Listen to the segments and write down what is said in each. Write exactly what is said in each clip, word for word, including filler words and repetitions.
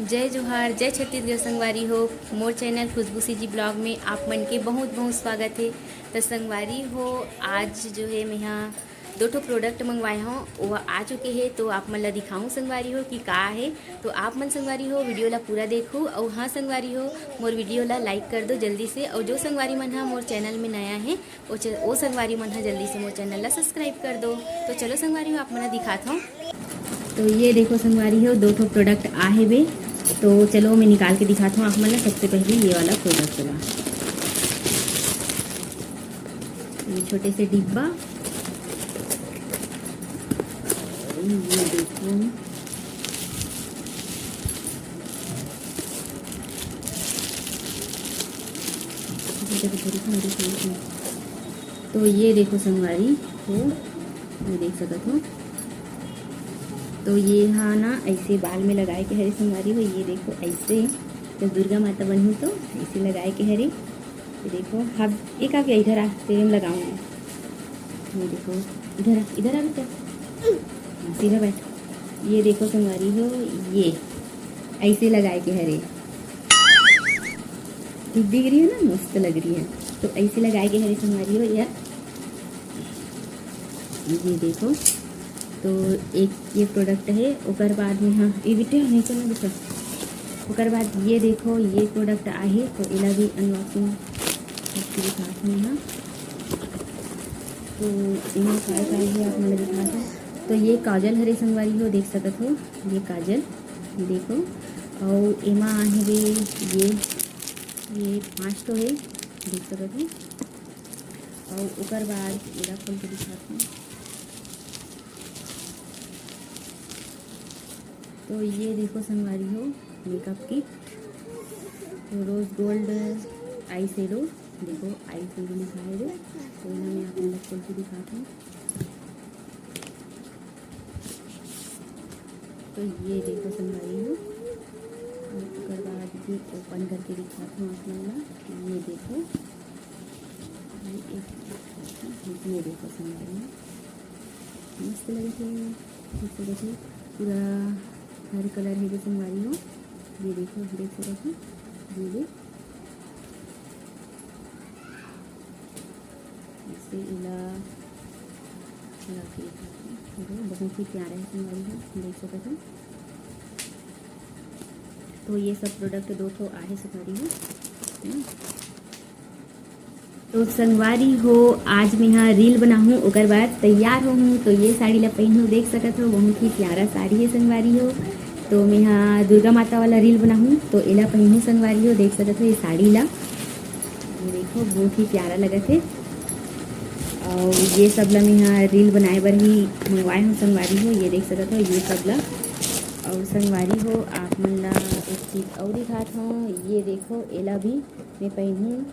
जय जोहार, जय छत्तीसगढ़ संगवारी हो। मोर चैनल खुशबू सीजी ब्लॉग में आप मन के बहुत बहुत स्वागत है। तो संगवारी हो, आज जो है मेहा दो ठो प्रोडक्ट मंगवाए हूँ, वो आ चुके हैं, तो आप मन ला दिखाऊँ संगवारी हो कि का है। तो आप मन संगवारी हो वीडियो ला पूरा देखो, और हाँ संगवारी हो, मोर वीडियो ला लाइक कर दो जल्दी से, और जो संगवारी मन हा मोर चैनल में नया है, ओ च-, ओ संगवारी मन ह जल्दी से मोर चैनल ला सब्सक्राइब कर दो। तो चलो संगवारी हो, आप मन ला दिखात हूँ। तो ये देखो संगवारी हो, दो ठो प्रोडक्ट आ हेबे। तो चलो मैं निकाल के दिखात हूँ आप मन ला। सबसे पहले ये वाला प्रोडक्ट ला, ये छोटे से डिब्बा, ये देखो, तो ये देखो संगवारी हो, ये देख सकत हो। तो ये हा ना ऐसे बाल में लगाए के हरे संगवारी हो, ये देखो ऐसे, जब दुर्गा माता बनहू तो ऐसे लगाए के हरे। ये देखो, अब एक आगे इधर आ, तेरे में लगाऊंगी। ये देखो, इधर आ, इधर आ बेटा, हाँ, सीधा बैठ। ये देखो संगवारी हो, ये ऐसे लगाए के हरे, ठीक दिख रही है ना, मस्त लग रही है। तो ऐसे लगाए के हरे संगवारी हो यार, ये देखो। तो एक ये प्रोडक्ट है, ओकर बाद में, हाँ, ये बिटिया नहीं तो ना बेटा। ओकर बाद ये देखो, ये प्रोडक्ट आहे, तो एला भी अनबॉक्सिंग करके दिखात हूँ यहाँ। तो एमा काय काय है आप मन ला दिखात हूँ। तो ये काजल हरे संगवारी हो, देख सकत हो, ये काजल, ये देखो। और एमा आहे रे ये, ये पाँच तो है, देख सकत हो। और ओकर बाद एला खोल के दिखात हूँ। तो ये देखो संगवारी हो, मेकअप किट, तो रोज गोल्ड आई शेडो, देखो आई शेडो लिखा है जो, तो एला मैं आप मन ला खोल के दिखात हूँ। तो ये देखो संगवारी हो, और ओकर बाद भी ओपन करके दिखात हूँ आप मन ला। ये देखो, ये एक, ये देखो संगवारी हो, मस्त लगे थे, मस्त लगे थे। पूरा हर कलर है जो संगवारी हो, ये देखो, देख सकत हो, ये देख, इसे इला लगा के दिखाती हूँ। देखो, बहुत ही प्यारा है संगवारी हो, देख सकत हो। तो ये सब प्रोडक्ट दो ठो आहे संगवारी हो, है ना? तो संगवारी हो, आज मेहा रील बनाहूँ, ओकर बाद तैयार होहूँ। तो ये साड़ी ला पहनहूँ, देख सकत हो, बहुत ही प्यारा साड़ी है संगवारी हो। तो मेहा दुर्गा माता वाला रील बनाहूँ, तो एला पहनहूँ संगवारी हो, देख सकत हो ये साड़ी ला। ये देखो, बहुत ही प्यारा लगत हे। और ये सब ला मेहा रील बनाए बर ही मंगवाए हूँ संगवारी हो, ये देख सकत हो ये सब ला। और संगवारी हो, आप मन ला एक चीज और दिखात हूँ, ये देखो, एला भी मैं पहनहूँ।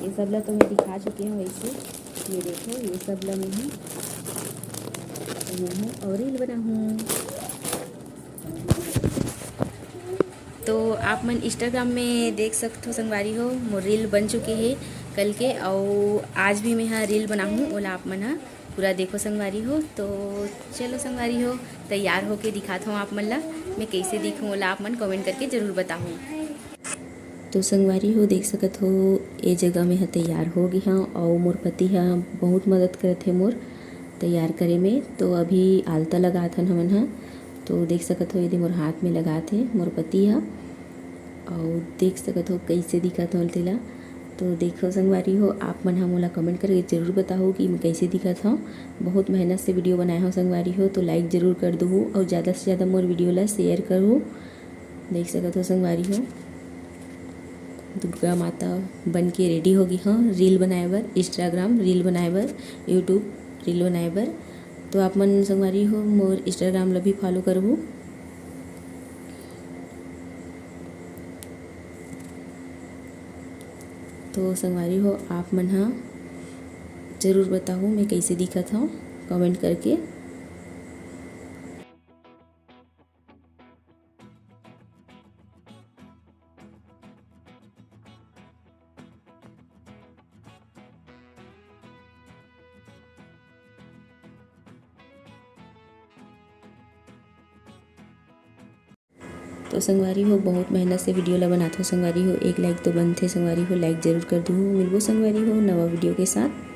ये सब ला तो मैं दिखा चुके हूँ वैसे। ये देखो, ये सब ला मैं हूँ पहनहूँ और रील बनाहूँ। तो आप मन Instagram में देख सकथो संगवारी हो, मोर रील बन चुके हे कल के, अउ आज भी मैं हा रील बनाहूँ, ओला आप मन हा पूरा देखो संगवारी हो। तो चलो संगवारी हो, तैयार होके दिखात हूँ आप मन ला, मैं कैसे दिखूँ, ओला आप मन comment करके जरूर बताहू। तो संगवारी हो, देख सकत हो, ए जगह में ह तैयार हो गे हव, अउ मोर पति ह बहुत मदद करत हे मोर तैयार करे में। तो अभी आलता लगात हन हमन ह। तो देख सकत हो, एदे मोर हाथ में लगात हे मोर पति ह। अउ देख सकत हो, कइसे दिखत हो तेला। तो देखो संगवारी हो, आप मन ह मोला comment करके जरूर बताहू कि मैं कइसे दिखत हव। बहुत मेहनत से video बनाए हव संगवारी हो, तो like जरूर कर दुहू अउ ज़्यादा से ज़्यादा मोर video ला share करहू। देख सकत हो संगवारी हो, दुर्गा माता बन के ready हो गे हव रील बनाए बर, Instagram रील बनाए बर, YouTube रील बनाए बर। तो आप मन संगवारी हो, मोर Instagram ला भी follow करहू। तो संगवारी हो, आप मन ह जरूर बताहू मैं कइसे दिखत हव comment करके। तो संगवारी हो, बहुत मेहनत से वीडियो ला बनाथो संगवारी हो, एक लाइक तो बनथे संगवारी हो, लाइक जरूर कर दूहू। मिलबो संगवारी हो नवा वीडियो के साथ।